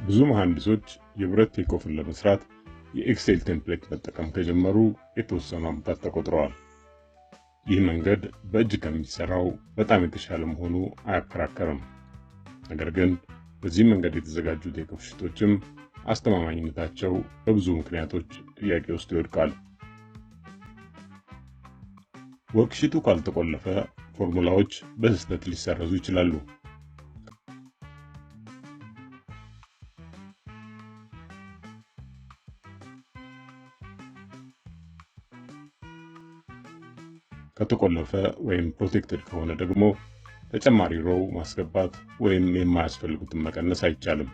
ብዙ መሐንዲሶች የብረት takeoff ን ለመስራት የ Excel template መጠቀም ከጀመሩ የተወሰኑ ዓመታት ተቆጥረዋል። ይህ መንገድ በእጅ ከሚሰራው በጣም የተሻለ መሆኑ አያከራከርም። ነገር ግን በዚህ መንገድ የተዘጋጁ takeoff sheet ኦችም አስተማማኝነታቸው በብዙ ምክንያቶች ጥያቄ ውስጥ ይወድቃል። Worksheet ኡ ካልተቆለፈ ፎርሙላዎች በስህተት ሊሰረዙ ይችላሉ። ከተቆለፈ ወይም protected ከሆነ ደግሞ ተጨማሪ row ማስገባት ወይም የማያስፈልጉትን መቀነስ አይቻልም።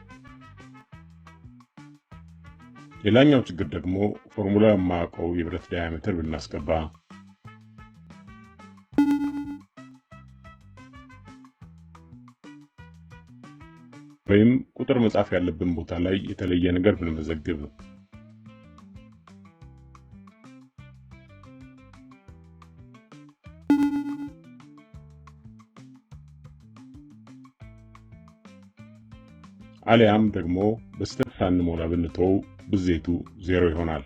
ሌላኛው ችግር ደግሞ ፎርሙላ የማያውቀው የብረት diameter ብናስገባ፣ ወይም ቁጥር መጻፍ ያለብን ቦታ ላይ የተለየ ነገር ብንመዘግብ፣ አሊያም ደግሞ በስህተት ሳንሞላ ብንተው ብዜቱ ዜሮ ይሆናል።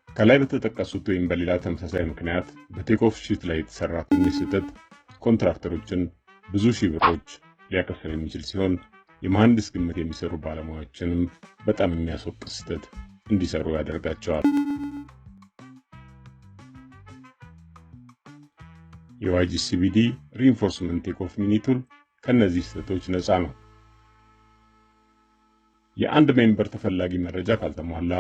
ከላይ በተጠቀሱት ወይም በሌላ ተመሳሳይ ምክንያት በ takeoff sheet ላይ የተሰራ ትንሽ ስህተት ኮንትራክተሮችን ብዙ ሺህ ብሮች ሊያከስር የሚችል ሲሆን፣ የመሐንዲስ ግምት የሚሰሩ ባለሙያዎችንም በጣም የሚያስወቅስ ስህተት እንዲሰሩ ያደርጋቸዋል። የ YGCBD reinforcement takeoff mini tool ከነዚህ ስህተቶች ነፃ ነው። የአንድ member ተፈላጊ መረጃ ካልተሟላ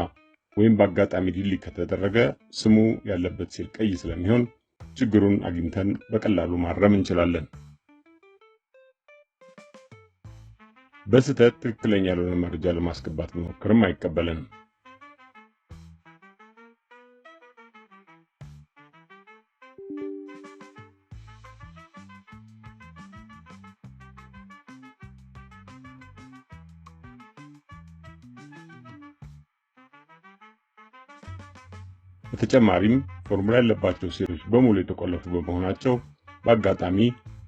ወይም በአጋጣሚ delete ከተደረገ ስሙ ያለበት ሴል ቀይ ስለሚሆን ችግሩን አግኝተን በቀላሉ ማረም እንችላለን። በስህተት ትክክለኛ ያልሆነ መረጃ ለማስገባት ብንሞክርም አይቀበለንም። በተጨማሪም ፎርሙላ ያለባቸው ሴሎች በሙሉ የተቆለፉ በመሆናቸው በአጋጣሚ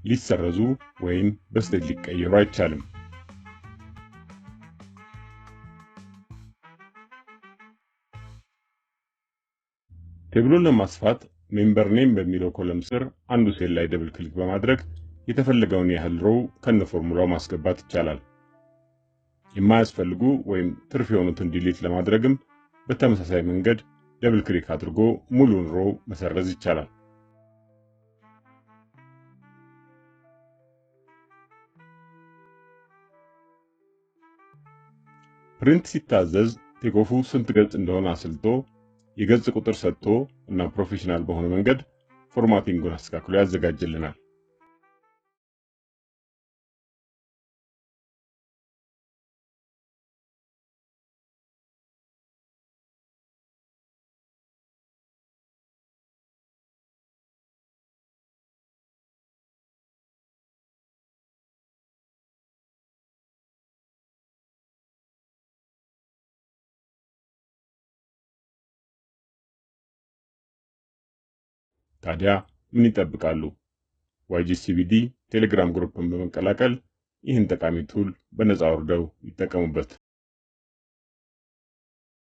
ሊሰረዙ ወይም በስህተት ሊቀየሩ አይቻልም። Table ኡን ለማስፋት member name በሚለው column ስር አንዱ ሴል ላይ double click በማድረግ የተፈለገውን ያህል row ከነ ፎርሙላው ማስገባት ይቻላል። የማያስፈልጉ ወይም ትርፍ የሆኑትን delete ለማድረግም በተመሳሳይ መንገድ double click አድርጎ ሙሉን row መሰረዝ ይቻላል። Print ሲታዘዝ takeoff ኡ ስንት ገጽ እንደሆነ አስልቶ፣ የገጽ ቁጥር ሰጥቶ እና professional በሆነ መንገድ formatting ኡን አስተካክሎ ያዘጋጅልናል። ታዲያ ምን ይጠብቃሉ? YGCBD ቴሌግራም group ን በመቀላቀል ይህን ጠቃሚ tool በነፃ አውርደው ይጠቀሙበት።